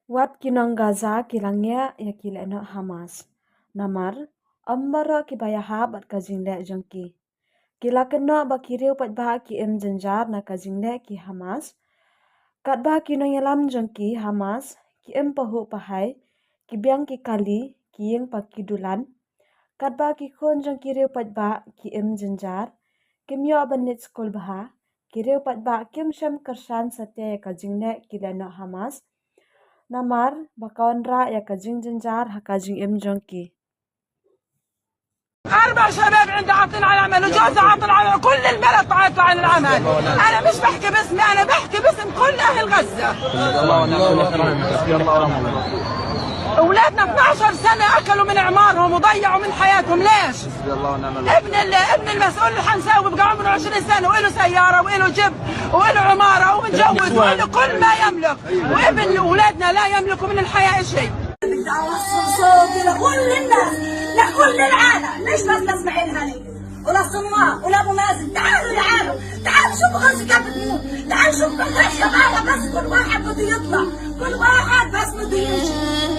Wat kinong Gaza kilangya ya kileno Hamas. Namar ambaro ki bayaha bat kajingle jongki. Kilakeno ba kiriu pat ba ki em jenjar na kajingle ki Hamas. Kat ba kinong yalam jongki Hamas ki em pahu pahai ki biang ki kali ki yeng pa kidulan. Kat ba ki khon jong kiriu pat ba ki em jenjar kim yo banit skul baha kiriu pat ba kim syam kersan satya ya kajingle kileno Hamas. Namar bakawan ra ya kajing jenjar ha kajing em jongki. 4 شباب عندي عاطلين على العمل، وجوزي عاطل على العمل، كل البلد عاطل عن العمل. انا مش بحكي باسمي، انا بحكي باسم كل اهل غزه. اولادنا 12 سنه اكلوا من اعمارهم وضيعوا من حياتهم، ليش؟ ابن المسؤول الحمساوي بقى عمره 20 سنه وله سياره وله جيب وله عماره ومتجوز وله كل ما يملك، وابن اولادنا لا يملكوا من الحياه شيء. بدي اوصل صوتي لكل الناس، لكل العالم، مش بس لاسماعيل هنية وللسنوار ولابو مازن. تعالوا تعالوا تعالوا شوفوا غزه كيف بتموت، تعالوا شوفوا غزه، بس كل واحد بده يطلع، كل واحد بس بده يجي.